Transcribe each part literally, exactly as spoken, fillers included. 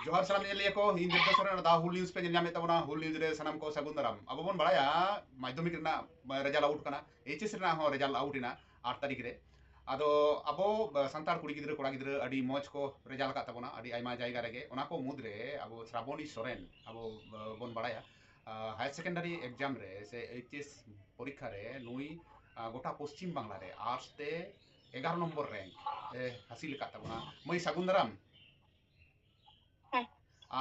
ᱡᱚᱦᱟᱨ ᱥᱟᱱᱟᱢ ᱧᱮᱧᱮᱞᱤᱭᱟᱹ ᱠᱚ, ᱤᱧ ᱫᱮᱵᱫᱟᱥ ᱥᱚᱨᱮᱱ ᱟᱨ ᱫᱟ ᱦᱩᱞ ᱱᱤᱭᱩᱡᱽ ᱯᱮ ᱧᱮᱞ ᱧᱟᱢᱮᱫ ᱛᱟᱵᱚᱱᱟ᱾ ᱦᱩᱞ ᱱᱤᱭᱩᱡᱽ ᱨᱮ ᱥᱟᱱᱟᱢ ᱠᱚ ᱥᱟᱹᱜᱩᱱ ᱫᱟᱨᱟᱢ᱾ ᱟᱵᱚ ᱵᱚᱱ ᱵᱟᱲᱟᱭᱟ ᱢᱟᱫᱽᱫᱷᱚᱢᱤᱠ ᱨᱮᱱᱟᱜ ᱨᱮᱡᱟᱞᱴ ᱟᱣᱩᱴ ᱠᱟᱱᱟ, ᱮᱭᱤᱪ ᱮᱥ ᱨᱮᱱᱟᱜ ᱦᱚᱸ ᱨᱮᱡᱟᱞᱴ ᱟᱣᱩᱴ ᱮᱱᱟ ᱟᱴ ᱛᱟᱹᱨᱤᱠᱷ ᱨᱮ᱾ ᱟᱫᱚ ᱟᱵᱚ ᱥᱟᱱᱛᱟᱲ ᱠᱩᱲᱤ ᱜᱤᱫᱽᱨᱟᱹ ᱠᱚᱲᱟ ᱜᱤᱫᱽᱨᱟᱹ ᱟᱹᱰᱤ ᱢᱚᱡᱽ ᱠᱚ ᱨᱮᱡᱟᱞᱴ ᱟᱠᱟᱫ ᱛᱟᱵᱚᱱᱟ ᱟᱹᱰᱤ ᱟᱭᱢᱟ ᱡᱟᱭᱜᱟ ᱨᱮᱜᱮ᱾ ᱚᱱᱟ ᱠᱚ ᱢᱩᱫᱽᱨᱮ ᱟᱵᱚ ᱥᱨᱟᱵᱚᱱᱤ ᱥᱚᱨᱮᱱ, ᱟᱵᱚ ᱵᱚᱱ ᱵᱟᱲᱟᱭᱟ ᱦᱟᱭᱟᱨ ᱥᱮᱠᱮᱱᱰᱟᱨᱤ ᱮᱠᱡᱟᱢ ᱨᱮ ᱥᱮ ᱮᱭᱤᱪ ᱮᱥ ᱯᱚᱨᱤᱠᱠᱷᱟ ᱨᱮ ᱱᱩᱭ, ᱟᱸ, ᱜᱚᱴᱟ ᱯᱚᱥᱪᱤᱢ ᱵᱟᱝᱞᱟ ᱨᱮ ᱟᱨᱴᱥ ᱛᱮ ᱮᱜᱟᱨᱚ ᱱᱚᱢᱵᱚᱨ ᱨᱮᱝᱠ ᱮ ᱦᱟᱹᱥᱤᱞ ᱟᱠᱟᱫ ᱛᱟᱵᱚᱱᱟ᱾ ᱢᱟᱹᱭ, ᱥᱟᱹᱜᱩᱱ ᱫᱟᱨᱟᱢ᱾ ᱦᱮᱸ᱾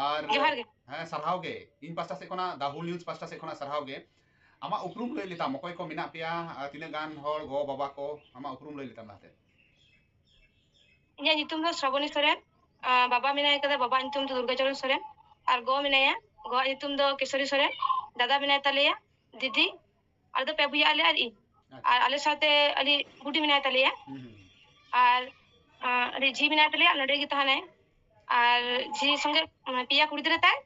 ᱟᱨ ᱡᱚᱦᱟᱨ ᱜᱮ᱾ ᱦᱮᱸ, ᱥᱟᱨᱦᱟᱣ ᱜᱮ᱾ ᱤᱧ ᱯᱟᱥᱴᱟ ᱥᱮᱫ ᱠᱷᱚᱱᱟᱜ, ᱫᱟ ᱦᱩᱞ ᱱᱤᱭᱩᱡᱽ ᱯᱟᱥᱴᱟ ᱥᱮᱫ ᱠᱷᱚᱱᱟᱜ ᱥᱟᱨᱦᱟᱣ ᱜᱮ᱾ ᱟᱢᱟᱜ ᱩᱯᱨᱩᱢ ᱞᱟᱹᱭ ᱞᱮᱛᱟᱢ, ᱚᱠᱚᱭ ᱠᱚ ᱢᱮᱱᱟᱜ ᱯᱮᱭᱟ, ᱟᱨ ᱛᱤᱱᱟᱹᱜ ᱜᱟᱱ ᱦᱚᱲ, ᱜᱚ ᱵᱟᱵᱟ ᱠᱚ, ᱟᱢᱟᱜ ᱩᱯᱨᱩᱢ ᱞᱟᱹᱭ ᱞᱮᱛᱟᱢ ᱞᱟᱦᱟᱛᱮ᱾ ᱤᱧᱟᱹᱜ ᱧᱩᱛᱩᱢ ᱫᱚ ᱥᱨᱟᱵᱚᱱᱤ ᱥᱚᱨᱮᱱ᱾ ᱟᱸ, ᱵᱟᱵᱟ ᱢᱮᱱᱟᱭ ᱠᱟᱫᱟ, ᱵᱟᱵᱟᱣᱟᱜ ᱧᱩᱛᱩᱢ ᱫᱚ ᱫᱩᱨᱜᱟᱪᱚᱨᱚᱱ ᱥᱚᱨᱮᱱ᱾ ᱟᱨ ᱜᱚ ᱢᱮᱱᱟᱭᱟ, ᱜᱚᱣᱟᱜ ᱧᱩᱛᱩᱢ ᱫᱚ ᱠᱮᱥᱚᱨᱤ ᱥᱚᱨᱮᱱ᱾ ᱫᱟᱫᱟ ᱢᱮᱱᱟᱭ ᱛᱟᱞᱮᱭᱟ, ᱫᱤᱫᱤ, ᱟᱞᱮ ᱫᱚ ᱯᱮ ᱵᱚᱭᱦᱟ ᱟᱞᱮ ᱟᱨ ᱤᱧ᱾ ᱟᱪᱪᱷᱟ᱾ ᱟᱨ ᱟᱞᱮ ᱥᱟᱶᱛᱮ ᱟᱞᱮ ᱵᱩᱰᱤ ᱢᱮᱱᱟᱭ ᱛᱟᱞᱮᱭᱟ᱾ ᱦᱩᱸ, ᱦᱩᱸ, ᱦᱩᱸ᱾ ᱟᱨ, ᱟᱸ, ᱟᱞᱮ ᱡᱷᱤ ᱢᱮᱱᱟᱭ ᱛᱟᱞᱮᱭᱟ, ᱱᱚᱰᱮ ᱜᱮ ᱛᱟᱦᱮᱱᱟᱭ᱾ ᱟᱨ ᱡᱷᱤ ᱥᱚᱸᱜᱮ, ᱢᱟᱱᱮ, ᱯᱮᱭᱟ ᱠᱩᱲᱤ ᱜᱤᱫᱽᱨᱟᱹ ᱛᱟᱭ,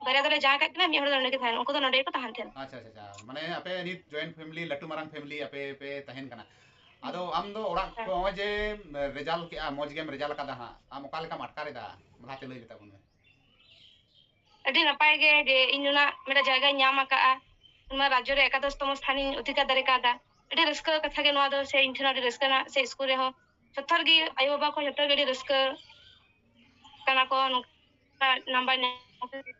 ᱵᱟᱨᱭᱟ ᱫᱚᱞᱮ ᱡᱟᱶᱟᱭ ᱠᱟᱜ ᱠᱤᱱᱟ, ᱢᱤᱫ ᱦᱚᱲ ᱫᱚ ᱱᱚᱰᱮ ᱜᱮ ᱛᱟᱦᱮᱱᱟ᱾ ᱩᱱᱠᱩ ᱫᱚ ᱱᱚᱰᱮ ᱜᱮᱠᱚ ᱛᱟᱦᱮᱱ ᱛᱟᱦᱮᱱᱟ᱾ ᱟᱪᱪᱷᱟ, ᱟᱪᱪᱷᱟ, ᱟᱪᱪᱷᱟ᱾ ᱢᱟᱱᱮ, ᱟᱯᱮ ᱱᱤᱛ ᱡᱚᱭᱮᱱᱴ ᱯᱷᱮᱢᱤᱞᱤ, ᱞᱟᱹᱴᱩ ᱢᱟᱨᱟᱝ ᱯᱷᱮᱢᱤᱞᱤ ᱟᱯᱮ ᱯᱮ ᱛᱟᱦᱮᱱ ᱠᱟᱱᱟ᱾ ᱟᱫᱚ ᱟᱢ ᱫᱚ ᱚᱲᱟᱜ ᱦᱮᱸ᱾ ᱠᱚ, ᱱᱚᱜᱼᱚᱭ ᱡᱮ ᱨᱮᱡᱟᱞᱴ ᱠᱮᱜᱼᱟ, ᱢᱚᱡᱽ ᱜᱮᱢ ᱨᱮᱡᱟᱞᱴ ᱟᱠᱟᱫᱟ ᱦᱟᱸᱜ, ᱟᱢ ᱚᱠᱟ ᱞᱮᱠᱟᱢ ᱟᱴᱠᱟᱨ ᱮᱫᱟ? ᱞᱟᱦᱟᱛᱮ ᱞᱟᱹᱭ ᱞᱮ ᱛᱟᱵᱚᱱ ᱢᱮ᱾ ᱟᱹᱰᱤ ᱱᱟᱯᱟᱭ ᱜᱮ ᱡᱮ ᱤᱧ ᱱᱩᱱᱟᱹᱜ ᱢᱤᱫᱴᱟᱝ ᱡᱟᱭᱜᱟᱧ ᱧᱟᱢ ᱟᱠᱟᱫᱼᱟ, ᱱᱚᱣᱟ ᱨᱟᱡᱽᱡᱚ ᱨᱮ ᱮᱠᱟᱫᱚᱥ ᱛᱚᱢᱚ ᱥᱛᱷᱟᱱᱤᱧ ᱚᱫᱷᱤᱠᱟᱨ ᱫᱟᱲᱮ ᱠᱟᱣᱫᱟ᱾ ᱟᱹᱰᱤ ᱨᱟᱹᱥᱠᱟᱹ ᱠᱟᱛᱷᱟ ᱜᱮ ᱱᱚᱣᱟ ᱫᱚ, ᱥᱮ ᱤᱧ ᱴᱷᱮᱱ ᱟᱹᱰᱤ ᱨᱟᱹᱥᱠᱟᱹ ᱨᱮᱱᱟᱜ, ᱥᱮ ᱥᱠᱩᱞ ᱨᱮᱦᱚᱸ ᱡᱚᱛᱚ ᱦᱚᱲ ᱜᱮ, ᱟᱭᱳ ᱵᱟᱵᱟ ᱠᱚ ᱡᱚᱛᱚ ᱜᱮ ᱟᱹᱰᱤ ᱨᱟᱹᱥᱠᱟᱹ ᱠᱟᱱᱟ ᱠᱚ ᱱᱚᱝᱠᱟ ᱱᱟᱢᱵᱟᱨ ᱧᱟᱢ ᱠᱟᱛᱮ᱾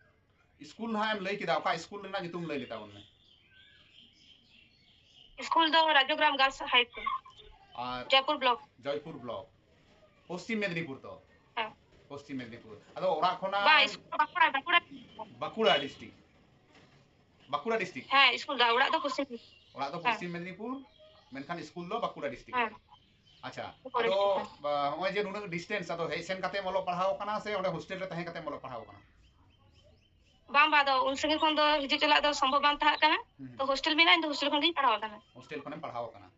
ᱥᱠᱩᱞ ᱱᱟᱦᱟᱜ ᱮᱢ ᱞᱟᱹᱭ ᱠᱮᱫᱟ, ᱚᱠᱟ ᱥᱠᱩᱞ ᱨᱮᱱᱟᱜ ᱧᱩᱛᱩᱢ ᱞᱟᱹᱭ ᱞᱮ ᱛᱟᱵᱚᱱ ᱢᱮ᱾ ᱥᱠᱩᱞ ᱫᱚ ᱨᱟᱡᱚᱜᱨᱟᱢ ᱜᱟᱨᱞᱥ ᱦᱟᱭ ᱥᱠᱩᱞ, ᱟᱨ ᱡᱚᱭᱯᱩᱨ ᱵᱞᱚᱠ᱾ ᱡᱚᱭᱯᱩᱨ ᱵᱞᱚᱠ, ᱯᱚᱥᱪᱤᱢ ᱢᱮᱫᱽᱱᱤᱯᱩᱨ ᱛᱚ? ᱦᱮᱸ᱾ ᱯᱚᱥᱪᱤᱢ ᱢᱮᱫᱽᱱᱤᱯᱩᱨ᱾ ᱟᱫᱚ ᱚᱲᱟᱜ ᱠᱷᱚᱱᱟᱜ ᱵᱟᱝ, school Bankura, Bankura. Bankura district. Bankura district? ᱦᱮᱸ, ᱥᱠᱩᱞ ᱫᱚ, ᱚᱲᱟᱜ ᱫᱚ ᱯᱚᱥᱪᱤᱢ ᱢᱮᱫᱽᱱᱤᱯᱩᱨ᱾ ᱚᱲᱟᱜ ᱫᱚ ᱦᱮᱸ᱾ ᱯᱚᱥᱪᱤᱢ ᱢᱮᱫᱽᱱᱤᱯᱩᱨ, ᱢᱮᱱᱠᱷᱟᱱ ᱥᱠᱩᱞ ᱫᱚ ᱵᱟᱸᱠᱩᱲᱟ ᱰᱤᱥᱴᱨᱤᱠᱴ ᱦᱮᱸ᱾ ᱨᱮ᱾ ᱟᱪᱪᱷᱟ, ᱵᱟᱸᱠᱩᱲᱟ ᱟᱫᱚ, ᱰᱤᱥᱴᱨᱤᱠᱴ ᱦᱮᱸ᱾ ᱵᱟ, ᱱᱚᱜᱼᱚᱭ ᱡᱮ ᱱᱩᱱᱟᱹᱜ ᱰᱤᱥᱴᱮᱱᱥ, ᱟᱫᱚ ᱦᱮᱡ ᱥᱮᱱ ᱠᱟᱛᱮᱢ ᱚᱞᱚᱜ ᱯᱟᱲᱦᱟᱣ ᱠᱟᱱᱟ ᱥᱮ ᱚᱸᱰᱮ ᱦᱳᱥᱴᱮᱞ ᱨᱮ ᱛᱟᱦᱮᱸ ᱠᱟᱛᱮᱢ ᱚᱞᱚᱜ ᱯᱟᱲᱦᱟᱣ ᱠᱟᱱᱟ? ᱵᱟᱝ, ᱵᱟᱝ, ᱟᱫᱚ ᱩᱱ ᱥᱟᱺᱜᱤᱧ ᱠᱷᱚᱱ ᱫᱚ ᱦᱤᱡᱩᱜ ᱪᱟᱞᱟᱜ ᱫᱚ ᱥᱚᱢᱵᱷᱚᱵ ᱵᱟᱝ ᱛᱟᱦᱮᱸ ᱠᱟᱱᱟ᱾ ᱦᱩᱸ᱾ ᱛᱚ ᱦᱳᱥᱴᱮᱞ ᱢᱮᱱᱟᱜᱼᱟ, ᱤᱧ ᱫᱚ ᱦᱳᱥᱴᱮᱞ ᱠᱷᱚᱱ ᱜᱤᱧ ᱯᱟᱲᱦᱟᱣ ᱟᱠᱟᱱᱟ᱾ ᱦᱳᱥᱴᱮᱞ ᱠᱷᱚᱱᱮᱢ ᱯᱟᱲᱦᱟᱣ ᱟᱠᱟᱱᱟ᱾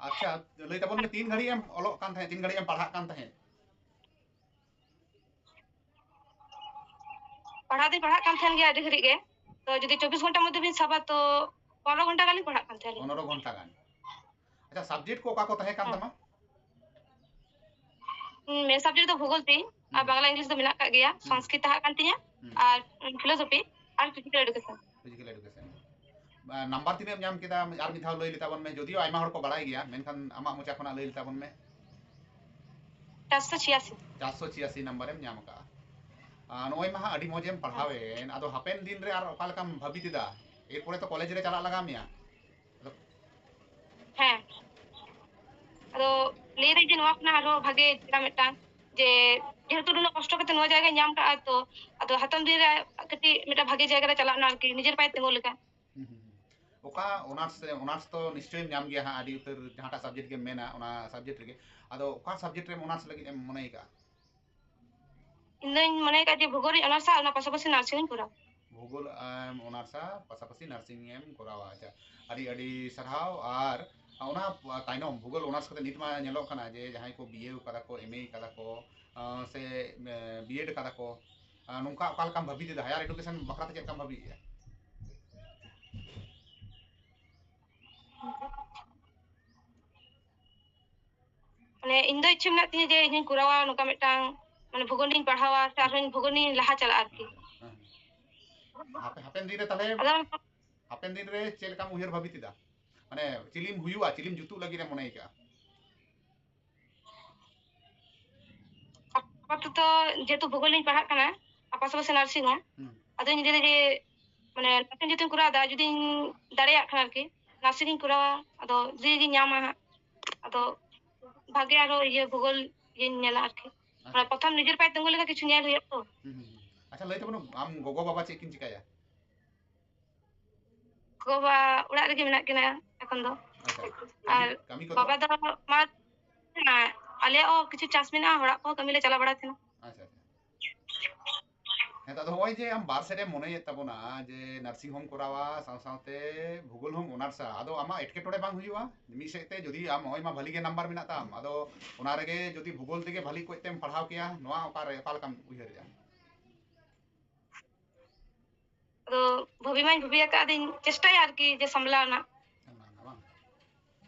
ᱟᱪᱪᱷᱟ, ᱞᱟᱹᱭ ᱛᱟᱵᱚᱱ ᱢᱮ, ᱛᱤᱱ ᱜᱷᱟᱹᱲᱤᱡ ᱮᱢ ᱚᱞᱚᱜ ᱠᱟᱱ ᱛᱟᱦᱮᱸᱫ, ᱛᱤᱱ ᱜᱷᱟᱹᱲᱤᱡ ᱮᱢ ᱯᱟᱲᱦᱟᱜ ᱠᱟᱱ ᱛᱟᱦᱮᱸᱫ? ᱯᱟᱲᱦᱟᱣ ᱫᱚᱧ ᱯᱟᱲᱦᱟᱜ ᱠᱟᱱ ᱛᱟᱦᱮᱸᱱ ᱜᱮᱭᱟ ᱟᱹᱰᱤ ᱜᱷᱟᱹᱲᱤᱡ ᱜᱮ᱾ ᱛᱚ ᱡᱩᱫᱤ ᱪᱚᱵᱵᱤᱥ ᱜᱷᱚᱱᱴᱟ ᱢᱚᱫᱽᱫᱷᱮ ᱵᱤᱱ ᱥᱟᱵᱟ, ᱛᱚ ᱯᱚᱱᱨᱚ ᱜᱷᱚᱱᱴᱟ ᱜᱟᱱᱤᱧ ᱯᱟᱲᱦᱟᱜ ᱠᱟᱱ ᱛᱟᱦᱮᱸᱱ᱾ ᱯᱚᱱᱨᱚ ᱜᱷᱚᱱᱴᱟ ᱜᱟᱱ᱾ ᱟᱪᱪᱷᱟ, ᱥᱟᱵᱡᱮᱠᱴ ᱠᱚ ᱚᱠᱟ ᱠᱚ ᱛᱟᱦᱮᱸ ᱠᱟᱱ ᱦᱮᱸ᱾ ᱛᱟᱢᱟ? ᱦᱩᱸ, ᱢᱮᱱ ᱥᱟᱵᱡᱮᱠᱴ ᱫᱚ ᱵᱷᱩᱜᱳᱞ ᱛᱤᱧ᱾ ᱟᱨ ᱦᱩᱸ᱾ ᱵᱟᱝᱞᱟ ᱤᱝᱞᱤᱥ ᱫᱚ ᱢᱮᱱᱟᱜ ᱠᱟᱜ ᱜᱮᱭᱟ᱾ ᱦᱩᱸ᱾ ᱥᱚᱝᱥᱠᱨᱤᱛ ᱛᱟᱦᱮᱸ ᱠᱟᱱ ᱛᱤᱧᱟ᱾ ᱦᱩᱸ᱾ ᱟᱨ ᱯᱷᱤᱞᱳᱡᱚᱯᱷᱤ ᱟᱨ physical education. Physical education. Number ᱛᱤᱱᱟᱹᱜ ᱮᱢ ᱧᱟᱢ ᱠᱮᱫᱟ ᱟᱨ ᱢᱤᱫ ᱫᱷᱟᱣ ᱞᱟᱹᱭ ᱞᱮᱛᱟ ᱵᱚᱱ ᱢᱮ, ᱡᱚᱫᱤᱭᱳ ᱟᱭᱢᱟ ᱦᱚᱲ ᱠᱚ ᱵᱟᱲᱟᱭ ᱜᱮᱭᱟ, ᱢᱮᱱᱠᱷᱟᱱ ᱟᱢᱟᱜ ᱢᱚᱪᱟ ᱠᱷᱚᱱᱟᱜ ᱞᱟᱹᱭ ᱞᱮᱛᱟ ᱵᱚᱱ ᱢᱮ᱾ ᱪᱟᱨᱥᱚ ᱪᱷᱤᱭᱟᱥᱤ᱾ ᱪᱟᱨᱥᱚ ᱪᱷᱤᱭᱟᱥᱤ ᱱᱟᱢᱵᱟᱨ ᱮᱢ ᱧᱟᱢ ᱟᱠᱟᱫᱼᱟ᱾ ᱟᱨ ᱱᱚᱜᱼᱚᱭ ᱢᱟ ᱦᱟᱸᱜ ᱟᱹᱰᱤ ᱢᱚᱡᱽ ᱮᱢ ᱯᱟᱲᱦᱟᱣᱮᱱ, ᱟᱫᱚ ᱦᱟᱯᱮᱱ ᱫᱤᱱ ᱨᱮ ᱟᱨ ᱚᱠᱟ ᱞᱮᱠᱟᱢ ᱵᱷᱟᱹᱵᱤᱛ ᱮᱫᱟ? ᱮᱨᱯᱚᱨᱮ ᱛᱚ ᱠᱚᱞᱮᱡᱽ ᱨᱮ ᱪᱟᱞᱟᱜ ᱞᱟᱜᱟᱣ ᱢᱮᱭᱟ᱾ ᱟᱫᱚ ᱦᱮᱸ, ᱟᱫᱚ ᱞᱟᱹᱭ ᱫᱟᱹᱧ ᱡᱮ ᱱᱚᱣᱟ ᱠᱷᱚᱱᱟᱜ ᱟᱨᱦᱚᱸ ᱵᱷᱟᱜᱮ ᱡᱮᱴᱟ ᱢᱤᱫᱴᱟᱝ, ᱡᱮ ᱡᱮᱦᱮᱛᱩ ᱱᱩᱱᱟᱹᱜ ᱠᱚᱥᱴᱚ ᱠᱟᱛᱮ ᱱᱚᱣᱟ ᱡᱟᱭᱜᱟᱭ ᱧᱟᱢ ᱠᱟᱜᱼᱟ, ᱛᱚ ᱟᱫᱚ ᱦᱟᱛᱟᱢ ᱫᱤᱱ ᱨᱮ ᱠᱟᱹᱴᱤᱡ ᱢᱤᱫᱴᱟᱝ ᱵᱷᱟᱜᱮ ᱡᱟᱭᱜᱟ ᱨᱮ ᱪᱟᱞᱟᱜ ᱨᱮᱱᱟᱜ ᱟᱨᱠᱤ, ᱱᱤᱡᱮᱨ ᱯᱟᱭᱮ ᱛᱤᱸᱜᱩ ᱞᱮᱠᱟ᱾ ᱦᱩᱸ, ᱦᱩᱸ, ᱦᱩᱸ᱾ ᱚᱠᱟ ᱚᱱᱟᱨᱥ? ᱚᱱᱟᱨᱥ ᱛᱚ ᱱᱤᱥᱪᱚᱭᱮᱢ ᱧᱟᱢ ᱜᱮᱭᱟ ᱦᱟᱸᱜ, ᱟᱹᱰᱤ ᱩᱛᱟᱹᱨ ᱡᱟᱦᱟᱸᱴᱟᱜ ᱥᱟᱵᱡᱮᱠᱴ ᱜᱮᱢ ᱢᱮᱱᱟ, ᱚᱱᱟ ᱥᱟᱵᱡᱮᱠᱴ ᱨᱮᱜᱮ᱾ ᱟᱫᱚ ᱚᱠᱟ ᱥᱟᱵᱡᱮᱠᱴ ᱨᱮᱢ ᱚᱱᱟᱨᱥ ᱞᱟᱹᱜᱤᱫ ᱮᱢ ᱢᱚᱱᱮ ᱟᱠᱟᱫᱼᱟ? ᱤᱧ ᱫᱚᱧ ᱢᱚᱱᱮ ᱟᱠᱟᱫ ᱡᱮ ᱵᱷᱩᱜᱳᱞ ᱤᱧ ᱚᱱᱟᱨᱥᱟ, ᱚᱱᱟ ᱯᱟᱥᱟᱯᱟᱥᱤ ᱱᱟᱨᱥᱤᱝ ᱤᱧ ᱠᱚᱨᱟᱣᱟ᱾ ᱵᱷᱩᱜᱳᱞ ᱮᱢ ᱚᱱᱟᱨᱥᱟ, ᱯᱟᱥᱟᱯᱟᱥᱤ ᱱᱟᱨᱥᱤᱝ ᱮᱢ ᱠᱚᱨᱟᱣᱟ᱾ ᱟᱪᱪᱷᱟ, ᱟᱹᱰᱤ ᱟᱹᱰᱤ ᱥᱟᱨᱦᱟᱣ᱾ ᱟᱨ ᱚᱱᱟ ᱛᱟᱭᱱᱚᱢ ᱵᱷᱩᱜᱳᱞ ᱚᱱᱟᱨᱥ ᱠᱟᱛᱮ ᱱᱤᱛ ᱢᱟ ᱧᱮᱞᱚᱜ ᱠᱟᱱᱟ ᱡᱮ ᱡᱟᱦᱟᱸᱭ ᱠᱚ ᱵᱤ ᱮ ᱠᱟᱫᱟ ᱠᱚ, ᱮᱢ ᱮ ᱠᱟᱫᱟ ᱠᱚ, ᱟᱸ, ᱥᱮ, ᱮ, ᱵᱤ ᱮᱰ ᱠᱟᱫᱟ ᱠᱚ, ᱟᱸ, ᱱᱚᱝᱠᱟ ᱚᱠᱟ ᱞᱮᱠᱟᱢ ᱵᱷᱟᱹᱵᱤᱛ ᱮᱫᱟ? ᱦᱟᱭᱟᱨ ᱮᱰᱩᱠᱮᱥᱚᱱ ᱵᱟᱠᱷᱨᱟ ᱛᱮ ᱪᱮᱫ ᱞᱮᱠᱟᱢ ᱵᱷᱟᱹᱵᱤᱭᱮᱫᱼᱟ? ᱢᱟᱱᱮ, ᱤᱧ ᱫᱚ ᱤᱪᱪᱷᱟᱹ ᱢᱮᱱᱟᱜ ᱛᱤᱧᱟᱹ ᱡᱮ ᱤᱧ ᱦᱚᱸᱧ ᱠᱚᱨᱟᱣᱟ ᱱᱚᱝᱠᱟ ᱢᱤᱫᱴᱟᱝ, ᱢᱟᱱᱮ, ᱵᱷᱩᱜᱳᱞ ᱱᱤᱭᱮᱧ ᱯᱟᱲᱦᱟᱣᱟ ᱥᱮ ᱟᱨᱦᱚᱸᱧ ᱵᱷᱩᱜᱳᱞ ᱱᱤᱭᱮᱧ ᱞᱟᱦᱟ ᱪᱟᱞᱟᱜᱼᱟ ᱟᱨᱠᱤ᱾ ᱦᱮᱸ᱾ ᱦᱟᱯᱮ-, ᱦᱟᱯᱮᱱ ᱫᱤᱱ ᱨᱮ ᱛᱟᱦᱞᱮ, ᱟᱫᱚ ᱦᱟᱯᱮᱱ ᱫᱤᱱ ᱨᱮ ᱪᱮᱫ ᱞᱮᱠᱟᱢ ᱩᱭᱦᱟᱹᱨ ᱵᱷᱟᱹᱵᱤᱛ ᱮᱫᱟ? ᱢᱟᱱᱮ, ᱪᱤᱞᱤᱢ ᱦᱩᱭᱩᱜᱼᱟ, ᱪᱤᱞᱤᱢ ᱡᱩᱛᱩᱜ ᱞᱟᱹᱜᱤᱫ ᱮᱢ ᱢᱚᱱᱮ ᱟᱠᱟᱫᱼᱟ? ᱟᱯᱟᱛᱚᱛᱚ ᱡᱮᱦᱮᱛᱩ ᱵᱷᱩᱜᱳᱞ ᱤᱧ ᱯᱟᱲᱦᱟᱜ ᱠᱟᱱᱟ, ᱟᱨ ᱯᱟᱥᱟᱯᱟᱥᱤ ᱱᱟᱨᱥᱤᱝ ᱦᱚᱸ, ᱦᱩᱸ᱾ ᱟᱫᱚᱧ ᱞᱟᱹᱭᱫᱟ ᱡᱮ, ᱢᱟᱱᱮ, ᱱᱟᱨᱥᱤᱝ ᱡᱩᱫᱤᱧ ᱠᱚᱨᱟᱣ ᱫᱟ, ᱡᱩᱫᱤᱧ ᱫᱟᱲᱮᱭᱟᱜ ᱠᱷᱟᱱ ᱟᱨᱠᱤ, ᱱᱟᱨᱥᱤᱝ ᱤᱧ ᱠᱚᱨᱟᱣᱟ, ᱟᱫᱚ ᱡᱩᱫᱤ ᱜᱤᱧ ᱧᱟᱢᱟ ᱦᱟᱸᱜ, ᱟᱫᱚ ᱵᱷᱟᱜᱮ ᱟᱨᱚ ᱤᱭᱟᱹ ᱵᱷᱩᱜᱳᱞ ᱤᱭᱟᱹᱧ ᱧᱮᱞᱟ ᱟᱨᱠᱤ᱾ ᱟᱪᱪᱷᱟ᱾ ᱢᱟᱱᱮ, ᱯᱨᱚᱛᱷᱚᱢ ᱱᱤᱡᱮᱨ ᱯᱟᱭᱮ ᱛᱤᱸᱜᱩ ᱞᱮᱠᱟ ᱠᱤᱪᱷᱩ ᱧᱮᱞ ᱦᱩᱭᱩᱜᱼᱟ ᱛᱚ᱾ ᱦᱩᱸ, ᱦᱩᱸ, ᱦᱩᱸ᱾ ᱟᱪᱪᱷᱟ, ᱞᱟᱹᱭ ᱛᱟᱵᱚᱱ, ᱟᱢ ᱜᱚᱜᱚ ᱵᱟᱵᱟ ᱪᱮᱫ ᱠᱤᱱ ᱪᱤᱠᱟᱹᱭᱟ? ᱜᱚ ᱵᱟᱵᱟ ᱚᱲᱟᱜ ᱨᱮᱜᱮ ᱢᱮᱱᱟᱜ ᱠᱤᱱᱟ ᱮᱠᱷᱚᱱ ᱫᱚ᱾ ᱟᱪᱪᱷᱟ᱾ ᱠᱟᱹᱢᱤ, ᱟᱨ ᱠᱟᱹᱢᱤ ᱠᱚᱫᱚ? ᱵᱟᱵᱟ ᱫᱚ ᱢᱟ, ᱟᱞᱮᱭᱟᱜ ᱦᱚᱸ ᱠᱤᱪᱷᱩ ᱪᱟᱥ ᱢᱮᱱᱟᱜᱼᱟ, ᱦᱚᱲᱟᱜ ᱠᱚᱦᱚᱸ ᱠᱟᱹᱢᱤ ᱞᱮ ᱪᱟᱞᱟᱣ ᱵᱟᱲᱟ ᱛᱟᱦᱮᱱᱟ᱾ ᱟᱪᱪᱷᱟ, ᱟᱪᱪᱷᱟ᱾ ᱦᱮᱸ, ᱟᱫᱚ ᱦᱚᱸᱜᱼᱚᱭ ᱡᱮ ᱟᱢ ᱵᱟᱨ ᱥᱮᱫ ᱮᱢ ᱢᱚᱱᱮᱭᱮᱫ ᱛᱟᱵᱚᱱᱟ ᱡᱮ ᱱᱟᱨᱥᱤᱝ ᱦᱚᱢ ᱠᱚᱨᱟᱣᱟ, ᱥᱟᱶ ᱥᱟᱶᱛᱮ ᱵᱷᱩᱜᱳᱞ ᱦᱚᱢ ᱚᱱᱟᱨᱥᱟ, ᱟᱫᱚ ᱟᱢᱟᱜ ᱮᱴᱠᱮᱴᱚᱬᱮ ᱵᱟᱝ ᱦᱩᱭᱩᱜᱼᱟ? ᱢᱤᱫ ᱥᱮᱫ ᱛᱮ ᱡᱩᱫᱤ ᱟᱢ ᱱᱚᱜᱼᱚᱭ ᱢᱟ ᱵᱷᱟᱹᱞᱤ ᱜᱮ ᱱᱟᱢᱵᱟᱨ ᱢᱮᱱᱟᱜ ᱛᱟᱢ, ᱟᱫᱚ ᱚᱱᱟ ᱨᱮᱜᱮ ᱡᱩᱫᱤ ᱵᱷᱩᱜᱳᱞ ᱛᱮᱜᱮ ᱵᱷᱟᱹᱞᱤ ᱠᱚᱡ ᱛᱮᱢ ᱯᱟᱲᱦᱟᱣ ᱠᱮᱭᱟ, ᱱᱚᱣᱟ ᱚᱠᱟᱨᱮ, ᱚᱠᱟ ᱞᱮᱠᱟᱢ ᱩᱭᱦᱟᱹᱨᱮᱫᱼᱟ? ᱟᱫᱚ ᱵᱷᱟᱹᱵᱤ ᱢᱟᱧ ᱵᱷᱟᱹᱵᱤ ᱟᱠᱟᱫ, ᱟᱫᱚᱧ ᱪᱮᱥᱴᱟᱭᱟ ᱟᱨᱠᱤ ᱡᱮ ᱥᱟᱢᱞᱟᱣ ᱨᱮᱱᱟᱜ᱾ ᱵᱟᱝ, ᱵᱟᱝ᱾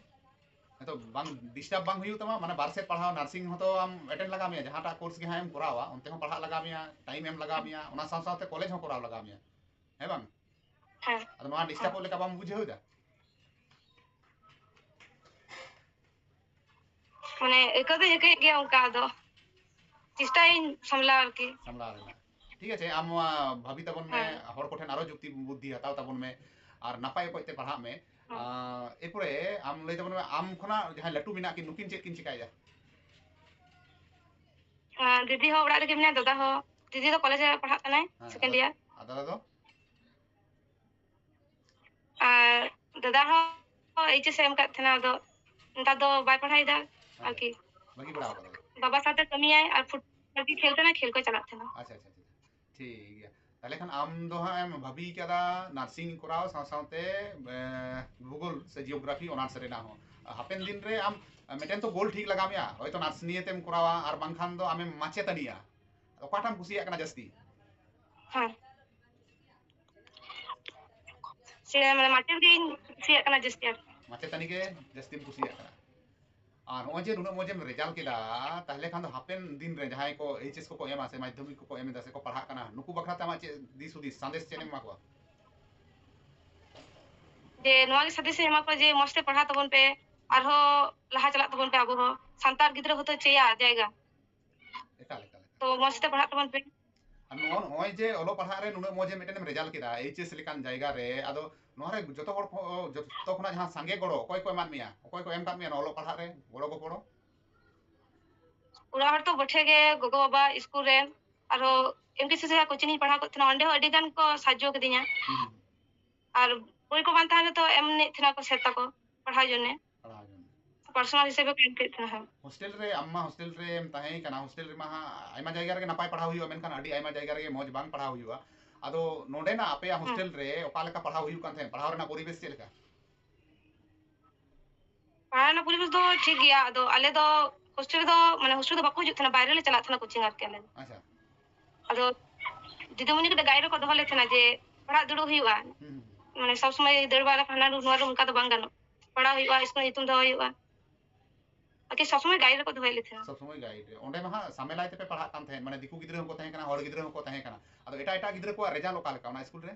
ᱛᱚ ᱵᱟᱝ ᱰᱤᱥᱴᱟᱨᱵ ᱵᱟᱝ ᱦᱩᱭᱩᱜ ᱛᱟᱢᱟ, ᱢᱟᱱᱮ ᱵᱟᱨ ᱥᱮᱫ ᱯᱟᱲᱦᱟᱣ, ᱱᱟᱨᱥᱤᱝ ᱦᱚᱸᱛᱚ ᱟᱢ ᱮᱴᱮᱱᱰ ᱞᱟᱜᱟᱣ ᱢᱮᱭᱟ, ᱡᱟᱦᱟᱸᱴᱟᱜ ᱠᱳᱨᱥ ᱜᱮ ᱦᱟᱸᱜ ᱮᱢ ᱠᱚᱨᱟᱣᱟ ᱚᱱᱛᱮ ᱦᱚᱸ ᱯᱟᱲᱦᱟᱜ ᱞᱟᱜᱟᱣ ᱢᱮᱭᱟ, ᱴᱟᱭᱤᱢ ᱮᱢ ᱞᱟᱜᱟᱣ ᱢᱮᱭᱟ, ᱚᱱᱟ ᱥᱟᱶ ᱥᱟᱶᱛᱮ ᱠᱚᱞᱮᱡᱽ ᱦᱚᱸ ᱠᱚᱨᱟᱣ ᱞᱟᱜᱟᱣ ᱢᱮᱭᱟ, ᱦᱮᱸ ᱵᱟᱝ? ᱦᱮᱸ᱾ ᱟᱫᱚ ᱱᱚᱣᱟ ᱰᱤᱥᱴᱟᱨᱵᱚᱜ ᱞᱮᱠᱟ ᱵᱟᱢ ᱵᱩᱡᱷᱟᱹᱣ ᱮᱫᱟ? ᱢᱟᱱᱮ ᱟᱹᱭᱠᱟᱹᱣ ᱫᱚᱧ ᱟᱹᱭᱠᱟᱹᱣᱮᱫ ᱜᱮᱭᱟ ᱚᱱᱠᱟ, ᱟᱫᱚ ᱪᱮᱥᱴᱟᱭᱟᱹᱧ ᱥᱟᱢᱞᱟᱣ ᱟᱨᱠᱤ᱾ ᱥᱟᱢᱞᱟᱣ ᱨᱮᱱᱟᱜ᱾ ᱴᱷᱤᱠ ᱟᱪᱷᱮ, ᱟᱢ ᱵᱷᱟᱵᱤ ᱛᱟᱵᱚᱱ ᱢᱮ, ᱦᱮᱸ᱾ ᱦᱚᱲ ᱠᱚᱴᱷᱮᱱ ᱟᱨᱚ ᱡᱩᱠᱛᱤ ᱵᱩᱫᱽᱫᱷᱤ ᱦᱟᱛᱟᱣ ᱛᱟᱵᱚᱱ ᱢᱮ, ᱟᱨ ᱱᱟᱯᱟᱭ ᱚᱠᱚᱡ ᱛᱮ ᱯᱟᱲᱦᱟᱜ ᱢᱮ᱾ ᱦᱮᱸ᱾ ᱟᱨ ᱮᱨᱯᱚᱨᱮ ᱟᱢ ᱞᱟᱹᱭ ᱛᱟᱵᱚᱱ ᱢᱮ, ᱟᱢ ᱠᱷᱚᱱᱟᱜ ᱡᱟᱦᱟᱸᱭ ᱞᱟᱹᱴᱩ ᱢᱮᱱᱟᱜ ᱠᱤᱱ, ᱱᱩᱠᱤᱱ ᱪᱮᱫ ᱠᱤᱱ ᱪᱤᱠᱟᱭᱮᱫᱟ? ᱟᱨ ᱫᱤᱫᱤ ᱦᱚᱸ ᱚᱲᱟᱜ ᱨᱮᱜᱮ ᱢᱮᱱᱟᱭᱟ, ᱫᱟᱫᱟ ᱦᱚᱸ, ᱫᱤᱫᱤ ᱫᱚ ᱠᱚᱞᱮᱡᱽ ᱨᱮ ᱯᱟᱲᱦᱟᱜ ᱠᱟᱱᱟᱭ, ᱦᱮᱸ, ᱥᱮᱠᱮᱱᱰ ᱟᱨ, ᱤᱭᱟᱨ᱾ ᱟᱨ ᱫᱟᱫᱟ ᱫᱚ? ᱟᱨ ᱫᱟᱫᱟ ᱦᱚᱸ ᱮᱭᱤᱪ ᱮᱥ ᱮ ᱮᱢ ᱠᱟᱫ ᱛᱟᱦᱮᱱᱟ, ᱟᱫᱚ ᱱᱮᱛᱟᱨ ᱫᱚ ᱵᱟᱭ ᱯᱟᱲᱦᱟᱣᱮᱫᱟ ᱟᱪᱪᱷᱟ, ᱟᱨᱠᱤ᱾ ᱵᱟᱹᱜᱤ ᱵᱟᱲᱟ ᱟᱠᱟᱫᱟ᱾ ᱵᱟᱵᱟ ᱥᱟᱶᱛᱮ ᱠᱟᱹᱢᱤᱭᱟᱭ ᱟᱨ ᱯᱷᱩᱴᱵᱚᱞ ᱜᱮ ᱠᱷᱮᱞ ᱠᱟᱱᱟᱭ, ᱠᱷᱮᱞ ᱠᱚᱭ ᱪᱟᱞᱟᱜ ᱛᱟᱦᱮᱱᱟ᱾ ᱟᱪᱪᱷᱟ, ᱟᱪᱪᱷᱟ, ᱟᱪᱪᱷᱟ, ᱴᱷᱤᱠ ᱜᱮᱭᱟ᱾ ᱛᱟᱦᱚᱞᱮ ᱠᱷᱟᱱ ᱟᱢ ᱫᱚ ᱦᱟᱸᱜ ᱮᱢ ᱵᱷᱟᱹᱵᱤ ᱠᱟᱫᱟ ᱱᱟᱨᱥᱤᱝ ᱠᱚᱨᱟᱣ ᱥᱟᱶ ᱥᱟᱶᱛᱮ, ᱮ, ᱵᱷᱩᱜᱳᱞ ᱥᱮ ᱡᱤᱭᱳᱜᱨᱟᱯᱷᱤ ᱚᱱᱟᱨᱥ ᱨᱮᱱᱟᱜ ᱦᱚᱸ᱾ ᱦᱟᱯᱮᱱ ᱫᱤᱱ ᱨᱮ ᱟᱢ ᱢᱤᱫᱴᱮᱱ ᱛᱚ ᱜᱳᱞ ᱴᱷᱤᱠ ᱞᱟᱜᱟᱣ ᱢᱮᱭᱟ, ᱦᱚᱭᱛᱚ ᱱᱟᱨᱥ ᱱᱤᱭᱮ ᱛᱮᱢ ᱠᱚᱨᱟᱣᱟ ᱟᱨ ᱵᱟᱝᱠᱷᱟᱱ ᱫᱚ ᱟᱢᱮᱢ ᱢᱟᱪᱮᱛᱟᱹᱱᱤᱜᱼᱟ᱾ ᱚᱠᱟᱴᱟᱜ ᱮᱢ ᱠᱩᱥᱤᱭᱟᱜ ᱠᱟᱱᱟ ᱡᱟᱹᱥᱛᱤ? ᱦᱮᱸ᱾ ᱥᱮ ᱢᱟᱱᱮ ᱢᱟᱪᱮᱫ ᱜᱤᱧ ᱠᱩᱥᱤᱭᱟᱜ ᱠᱟᱱᱟ ᱡᱟᱹᱥᱛᱤ ᱟᱨᱠᱤ᱾ ᱢᱟᱪᱮᱛᱟᱹᱱᱤ ᱜᱮ ᱡᱟᱹᱥᱛᱤᱢ ᱠᱩᱥᱤᱭᱟᱜ ᱠᱟᱱᱟ᱾ ᱟᱨ ᱱᱚᱜᱼᱚᱭ ᱡᱮ ᱱᱩᱱᱟᱹᱜ ᱢᱚᱡᱮᱢ ᱨᱮᱡᱟᱞᱴ ᱠᱮᱫᱟ, ᱛᱟᱦᱞᱮ ᱠᱷᱟᱱ ᱫᱚ ᱦᱟᱯᱮᱱ ᱫᱤᱱ ᱨᱮ ᱡᱟᱦᱟᱸᱭ ᱠᱚ ᱮᱭᱤᱪ ᱮᱥ ᱠᱚᱠᱚ ᱮᱢᱟ ᱥᱮ ᱢᱟᱫᱽᱫᱷᱚᱢᱤᱠ ᱠᱚᱠᱚ ᱮᱢ ᱮᱫᱟ ᱥᱮᱠᱚ ᱯᱟᱲᱦᱟᱜ ᱠᱟᱱᱟ, ᱱᱩᱠᱩ ᱵᱟᱠᱷᱨᱟ ᱛᱮ ᱟᱢᱟᱜ ᱪᱮᱫ ᱫᱤᱥ ᱦᱩᱫᱤᱥ, ᱥᱟᱸᱫᱮᱥ ᱪᱮᱫ ᱮᱢ ᱮᱢᱟ ᱠᱚᱣᱟ? ᱡᱮ ᱱᱚᱣᱟ ᱜᱮ ᱥᱟᱸᱫᱮᱥ ᱤᱧ ᱮᱢᱟ ᱠᱚᱣᱟ ᱡᱮ ᱢᱚᱸᱡᱽ ᱛᱮ ᱯᱟᱲᱦᱟᱣ ᱛᱟᱵᱚᱱ ᱯᱮ, ᱟᱨᱦᱚᱸ ᱞᱟᱦᱟ ᱪᱟᱞᱟᱜ ᱛᱟᱵᱚᱱ ᱯᱮ, ᱟᱵᱚ ᱦᱚᱸ ᱥᱟᱱᱛᱟᱲ ᱜᱤᱫᱽᱨᱟᱹ ᱦᱚᱸᱛᱚ ᱪᱮᱭᱟ ᱡᱟᱭᱜᱟ᱾ ᱮᱠᱟᱞ, ᱮᱠᱟᱞ, ᱮᱠᱟᱞ᱾ ᱛᱚ ᱢᱚᱸᱡᱽ ᱛᱮ ᱯᱟᱲᱦᱟᱜ ᱛᱟᱵᱚᱱ ᱯᱮ᱾ ᱟᱨ ᱱᱚᱜᱼᱚ, ᱱᱚᱜᱼᱚᱭ ᱡᱮ ᱚᱞᱚᱜ ᱯᱟᱲᱦᱟᱜ ᱨᱮ ᱱᱩᱱᱟᱹᱜ ᱢᱚᱡᱽ ᱢᱤᱫᱴᱮᱱ ᱮᱢ ᱨᱮᱡᱟᱞᱴ ᱠᱮᱫᱟ, ᱮᱭᱤᱪ ᱮᱥ ᱞᱮᱠᱟᱱ ᱡᱟᱭᱜᱟ ᱨᱮ, ᱟᱫᱚ ᱱᱚᱣᱟ ᱨᱮ ᱡᱚᱛᱚ ᱦᱚᱲ ᱠᱚ, ᱡᱚᱛᱚ ᱠᱷᱚᱱᱟᱜ ᱡᱟᱦᱟᱸ ᱥᱟᱸᱜᱮ ᱜᱚᱲᱚ ᱚᱠᱚᱭ ᱠᱚ ᱮᱢᱟᱫ ᱢᱮᱭᱟ, ᱚᱠᱚᱭ ᱠᱚ ᱮᱢ ᱠᱟᱫ ᱢᱮᱭᱟ ᱱᱚᱣᱟ ᱚᱞᱚᱜ ᱯᱟᱲᱦᱟᱜ ᱨᱮ ᱜᱚᱲᱚ ᱜᱚᱯᱚᱲᱚ? ᱚᱲᱟᱜ ᱦᱚᱲ ᱛᱚ ᱵᱚᱴᱷᱮ ᱜᱮ, ᱜᱚᱜᱚ ᱵᱟᱵᱟ, ᱤᱥᱠᱩᱞ ᱨᱮ, ᱟᱨᱦᱚᱸ ᱮᱢ ᱯᱤ ᱥᱤ ᱥᱤ ᱡᱟᱦᱟᱸ ᱠᱳᱪᱤᱝ ᱤᱧ ᱯᱟᱲᱦᱟᱣ ᱠᱚᱜ ᱛᱟᱦᱮᱱᱟ, ᱚᱸᱰᱮ ᱦᱚᱸ ᱟᱹᱰᱤ ᱜᱟᱱ ᱠᱚ ᱥᱟᱦᱟᱡᱽᱡᱚ ᱠᱤᱫᱤᱧᱟ᱾ ᱦᱩᱸ, ᱦᱩᱸ᱾ ᱟᱨ ᱵᱳᱭ ᱠᱚ ᱵᱟᱝ ᱛᱟᱦᱮᱸ ᱞᱮᱱᱟ ᱛᱚ ᱮᱢ ᱟᱹᱱᱤᱡ ᱛᱟᱦᱮᱱᱟ ᱠᱚ ᱥᱮᱨ ᱛᱟᱠᱚ ᱯᱟᱲᱦᱟᱣ ᱡᱚᱱᱱᱮ᱾ ᱯᱟᱲᱦᱟᱣ ᱡᱚᱱᱱᱮ᱾ ᱯᱟᱨᱥᱚᱱᱟᱞ ᱦᱤᱥᱟᱹᱵ ᱠᱚ ᱮᱢ ᱠᱮᱫ ᱛᱟᱦᱮᱱᱟ, ᱦᱮᱸ᱾ ᱦᱳᱥᱴᱮᱞ ᱨᱮ, ᱟᱢ ᱢᱟ ᱦᱳᱥᱴᱮᱞ ᱨᱮᱢ ᱛᱟᱦᱮᱸ ᱠᱟᱱᱟ, ᱦᱳᱥᱴᱮᱞ ᱨᱮᱢᱟ ᱦᱟᱸᱜ ᱟᱭᱢᱟ ᱡᱟᱭᱜᱟ ᱨᱮᱜᱮ ᱱᱟᱯᱟᱭ ᱯᱟᱲᱦᱟᱣ ᱦᱩᱭᱩᱜᱼᱟ, ᱢᱮᱱᱠᱷᱟᱱ ᱟᱹᱰᱤ ᱟᱭᱢᱟ ᱡᱟᱭᱜᱟ ᱨᱮᱜᱮ ᱢᱚᱡᱽ ᱵᱟᱝ ᱯᱟᱲᱦᱟᱣ ᱦᱩᱭᱩᱜᱼᱟ᱾ ᱟᱫᱚ ᱱᱚᱰᱮᱱᱟᱜ ᱟᱯᱮᱭᱟᱜ ᱦᱮᱸ᱾ ᱦᱳᱥᱴᱮᱞ ᱨᱮ ᱚᱠᱟ ᱞᱮᱠᱟ ᱯᱟᱲᱦᱟᱣ ᱦᱩᱭᱩᱜ ᱠᱟᱱ ᱛᱟᱦᱮᱸᱫ? ᱯᱟᱲᱦᱟᱣ ᱨᱮᱱᱟᱜ ᱯᱚᱨᱤᱵᱮᱥ ᱪᱮᱫ ᱞᱮᱠᱟ? ᱯᱟᱲᱦᱟᱣ ᱨᱮᱱᱟᱜ ᱯᱚᱨᱤᱵᱮᱥ ᱫᱚ ᱴᱷᱤᱠ ᱜᱮᱭᱟ, ᱟᱫᱚ ᱟᱞᱮ ᱫᱚ ᱦᱳᱥᱴᱮᱞ ᱨᱮᱫᱚ, ᱢᱟᱱᱮ, ᱦᱳᱥᱴᱮᱞ ᱫᱚ ᱵᱟᱠᱚ ᱦᱤᱡᱩᱜ ᱛᱟᱦᱮᱱᱟ, ᱵᱟᱭᱨᱮ ᱞᱮ ᱪᱟᱞᱟᱜ ᱛᱟᱦᱮᱱᱟ ᱠᱳᱪᱤᱝ ᱟᱨᱠᱤ ᱟᱞᱮ ᱫᱚ᱾ ᱟᱪᱪᱷᱟ᱾ ᱟᱫᱚ ᱫᱤᱫᱤᱢᱩᱱᱤ ᱠᱟᱹᱴᱤᱡ ᱜᱟᱭᱤᱰ ᱨᱮᱠᱚ ᱫᱚᱦᱚ ᱞᱮᱫ ᱛᱟᱦᱮᱱᱟ ᱡᱮ ᱯᱟᱲᱦᱟᱜ ᱫᱩᱲᱩᱵ ᱦᱩᱭᱩᱜᱼᱟ, ᱦᱩᱸ, ᱦᱩᱸ᱾ ᱢᱟᱱᱮ, ᱥᱚᱵ ᱥᱚᱢᱚᱭ ᱫᱟᱹᱲ ᱵᱟᱲᱟ ᱦᱟᱱᱟ ᱨᱩᱢ ᱱᱚᱣᱟ ᱨᱩᱢ ᱚᱱᱠᱟ ᱫᱚ ᱵᱟᱝ ᱜᱟᱱᱚᱜ, ᱯᱟᱲᱦᱟᱣ ᱦᱩᱭᱩᱜᱼᱟ, ᱤᱥᱠᱩᱞ ᱧᱩᱛᱩᱢ ᱫᱚᱦᱚ ᱦᱩᱭᱩᱜᱼᱟ᱾ ᱥᱚᱵ ᱥᱚᱢᱚᱭ ᱜᱟᱭᱤᱰ ᱨᱮᱠᱚ ᱫᱚᱦᱚᱭᱮᱫ ᱞᱮ ᱛᱟᱦᱮᱸᱱᱟ᱾ ᱥᱚᱵ ᱥᱚᱢᱚᱭ ᱜᱟᱭᱤᱰ ᱨᱮ᱾ ᱚᱸᱰᱮ ᱢᱟ ᱦᱟᱸᱜ ᱥᱟᱢᱮᱞᱟᱭ ᱛᱮᱯᱮ ᱯᱟᱲᱦᱟᱜ ᱠᱟᱱ ᱛᱟᱦᱮᱸᱫ, ᱢᱟᱱᱮ ᱫᱤᱠᱩ ᱜᱤᱫᱽᱨᱟᱹ ᱦᱚᱸᱠᱚ ᱛᱟᱦᱮᱸ ᱠᱟᱱᱟ, ᱦᱚᱲ ᱜᱤᱫᱽᱨᱟᱹ ᱦᱚᱸᱠᱚ ᱛᱟᱦᱮᱸ ᱠᱟᱱᱟ᱾ ᱟᱫᱚ ᱮᱴᱟᱜ ᱮᱴᱟᱜ ᱜᱤᱫᱽᱨᱟᱹ ᱠᱚᱣᱟᱜ ᱨᱮᱡᱟᱞᱴ ᱚᱠᱟ ᱞᱮᱠᱟ ᱚᱱᱟ ᱥᱠᱩᱞ ᱨᱮ?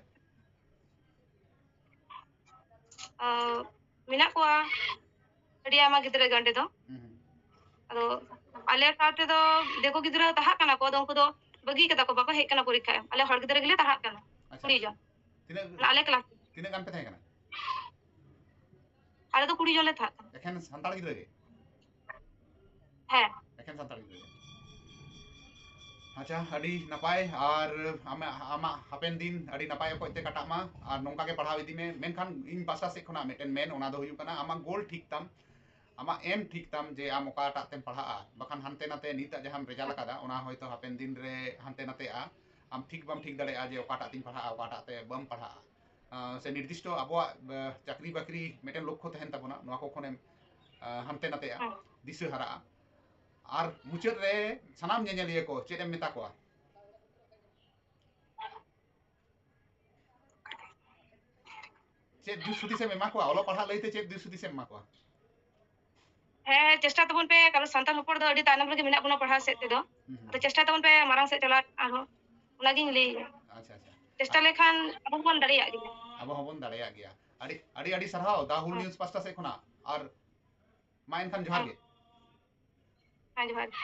ᱟᱸ, ᱢᱮᱱᱟᱜ ᱠᱚᱣᱟ ᱟᱹᱰᱤ ᱟᱭᱢᱟ ᱜᱤᱫᱽᱨᱟᱹ ᱜᱮ ᱚᱸᱰᱮ ᱫᱚ᱾ ᱦᱩᱸ, ᱦᱩᱸ᱾ ᱟᱫᱚ ᱟᱞᱮ ᱥᱟᱶ ᱛᱮᱫᱚ ᱫᱤᱠᱩ ᱜᱤᱫᱽᱨᱟᱹ ᱛᱟᱦᱮᱸ ᱠᱟᱱᱟ ᱠᱚ, ᱟᱫᱚ ᱩᱱᱠᱩ ᱫᱚ ᱵᱟᱹᱜᱤ ᱠᱟᱫᱟ ᱠᱚ, ᱵᱟᱠᱚ ᱦᱮᱡ ᱠᱟᱱᱟ ᱯᱚᱨᱤᱠᱠᱷᱟ ᱮᱢ᱾ ᱟᱞᱮ ᱦᱚᱲ ᱜᱤᱫᱽᱨᱟᱹ ᱜᱮᱞᱮ ᱛᱟᱦᱮᱸ ᱠᱟᱱᱟ, ᱟᱪᱪᱷᱟ᱾ ᱠᱩᱲᱤ ᱡᱚᱱ᱾ ᱛᱤᱱᱟᱹᱜ, ᱟᱞᱮ ᱠᱞᱟᱥ᱾ ᱛᱤᱱᱟᱹᱜ ᱜᱟᱱ ᱯᱮ ᱛᱟᱦᱮᱸ ᱠᱟᱱᱟ? ᱟᱞᱮ ᱫᱚ ᱠᱩᱲᱤ ᱡᱚᱱ ᱞᱮ ᱛᱟᱦᱮᱸ ᱠᱟᱱᱟ᱾ ᱮᱠᱷᱮᱱ ᱥᱟᱱᱛᱟᱲ ᱜᱤᱫᱽᱨᱟᱹ ᱜᱮ? ᱦᱮᱸ᱾ ᱮᱠᱷᱮᱱ ᱥᱟᱱᱛᱟᱲ ᱜᱤᱫᱽᱨᱟᱹ ᱜᱮ᱾ ᱟᱪᱪᱷᱟ, ᱟᱹᱰᱤ ᱱᱟᱯᱟᱭ᱾ ᱟᱨ ᱟᱢᱟᱜ, ᱟᱢᱟᱜ ᱦᱟᱯᱮᱱ ᱫᱤᱱ ᱟᱹᱰᱤ ᱱᱟᱯᱟᱭ ᱚᱠᱚᱡ ᱛᱮ ᱠᱟᱴᱟᱜ ᱢᱟ, ᱟᱨ ᱱᱚᱝᱠᱟ ᱜᱮ ᱯᱟᱲᱦᱟᱣ ᱤᱫᱤ ᱢᱮ᱾ ᱢᱮᱱᱠᱷᱟᱱ ᱤᱧ ᱯᱟᱥᱴᱟ ᱥᱮᱫ ᱠᱷᱚᱱᱟᱜ ᱢᱤᱫᱴᱮᱱ ᱢᱮᱱ, ᱚᱱᱟ ᱫᱚ ᱦᱩᱭᱩᱜ ᱠᱟᱱᱟ, ᱟᱢᱟᱜ ᱜᱳᱞ ᱴᱷᱤᱠ ᱛᱟᱢ, ᱟᱢᱟᱜ ᱮᱢ ᱴᱷᱤᱠ ᱛᱟᱢ ᱡᱮ ᱟᱢ ᱚᱠᱟᱴᱟᱜ ᱛᱮᱢ ᱯᱟᱲᱦᱟᱜᱼᱟ, ᱵᱟᱠᱷᱟᱱ ᱦᱟᱱᱛᱮ ᱱᱟᱛᱮ ᱱᱤᱛᱟᱜ ᱡᱟᱦᱟᱸᱢ ᱨᱮᱡᱟᱞᱴ ᱟᱠᱟᱫᱟ, ᱚᱱᱟ ᱦᱚᱭᱛᱳ ᱦᱟᱯᱮᱱ ᱫᱤᱱ ᱨᱮ ᱦᱟᱱᱛᱮ ᱱᱟᱛᱮᱜᱼᱟ᱾ ᱟᱢ ᱴᱷᱤᱠ ᱵᱟᱢ ᱴᱷᱤᱠ ᱫᱟᱲᱮᱭᱟᱜᱼᱟ ᱡᱮ ᱚᱠᱟᱴᱟᱜ ᱛᱤᱧ ᱯᱟᱲᱦᱟᱜᱼᱟ, ᱚᱠᱟᱴᱟᱜ ᱛᱮ ᱵᱟᱢ ᱯᱟᱲᱦᱟᱜᱼᱟ᱾ ᱟᱸ, ᱥᱮ ᱱᱤᱨᱫᱤᱥᱴᱚ ᱟᱵᱚᱣᱟᱜ, ᱟᱸ, ᱪᱟᱹᱠᱨᱤ ᱵᱟᱹᱠᱨᱤ ᱢᱤᱫᱴᱮᱱ ᱞᱚᱠᱠᱷᱚ ᱛᱟᱦᱮᱱ ᱛᱟᱵᱚᱱᱟ, ᱱᱚᱣᱟ ᱠᱚ ᱠᱷᱚᱱᱮᱢ, ᱟᱸ, ᱦᱟᱱᱛᱮ ᱱᱟᱛᱮᱜᱼᱟ, ᱦᱮᱸ᱾ ᱫᱤᱥᱟᱹ ᱦᱟᱨᱟᱜᱼᱟ᱾ ᱟᱨ ᱢᱩᱪᱟᱹᱫ ᱨᱮ ᱥᱟᱱᱟᱢ ᱧᱮᱧᱮᱞᱤᱭᱟᱹ ᱠᱚ ᱪᱮᱫ ᱮᱢ ᱢᱮᱛᱟ ᱠᱚᱣᱟ? ᱪᱮᱫ ᱫᱤᱥ ᱦᱩᱫᱤᱥ ᱮᱢ ᱮᱢᱟ ᱠᱚᱣᱟ? ᱚᱞᱚᱜ ᱯᱟᱲᱦᱟᱜ ᱞᱟᱹᱭᱛᱮ ᱪᱮᱫ ᱫᱤᱥ ᱦᱩᱫᱤᱥ ᱮᱢ ᱮᱢᱟ ᱠᱚᱣᱟ? ᱦᱮᱸ, ᱪᱮᱥᱴᱟ ᱛᱟᱵᱚᱱ ᱯᱮ, ᱠᱟᱨᱚᱱ ᱥᱟᱱᱛᱟᱲ ᱦᱚᱯᱚᱱ ᱫᱚ ᱟᱹᱰᱤ ᱛᱟᱭᱱᱚᱢ ᱨᱮᱜᱮ ᱢᱮᱱᱟᱜ ᱵᱚᱱᱟ ᱯᱟᱲᱦᱟᱣ ᱥᱮᱫ ᱛᱮᱫᱚ᱾ ᱦᱩᱸ, ᱦᱩᱸ᱾ ᱟᱫᱚ ᱪᱮᱥᱴᱟ ᱛᱟᱵᱚᱱ ᱯᱮ ᱢᱟᱨᱟᱝ ᱥᱮᱫ ᱪᱟᱞᱟᱜ ᱟᱨᱦᱚᱸ, ᱚᱱᱟᱜᱤᱧ ᱞᱟᱹᱭᱟ᱾ ᱟᱪᱪᱷᱟ, ᱟᱪᱪᱷᱟ᱾ ᱪᱮᱥᱴᱟ ᱞᱮᱠᱷᱟᱱ ᱟᱵᱚ ᱵᱚᱱ ᱫᱟᱲᱮᱭᱟᱜ ᱜᱮᱭᱟ᱾ ᱟᱵᱚ ᱦᱚᱸᱵᱚᱱ ᱫᱟᱲᱮᱭᱟᱜ ᱜᱮᱭᱟ᱾ ᱟᱹᱰᱤ, ᱟᱹᱰᱤ, ᱟᱹᱰᱤ ᱥᱟᱨᱦᱟᱣ ᱫᱟ ᱦᱩᱞ ᱦᱮᱸ᱾ ᱱᱤᱭᱩᱡᱽ ᱯᱟᱥᱴᱟ ᱥᱮᱫ ᱠᱷᱚᱱᱟᱜ᱾ ᱟᱨ ᱢᱟ ᱮᱱᱠᱷᱟᱱ ᱡᱚᱦᱟᱨ ᱦᱮᱸ᱾ ᱜᱮ᱾ ᱦᱮᱸ, ᱡᱚᱦᱟᱨ ᱜᱮ᱾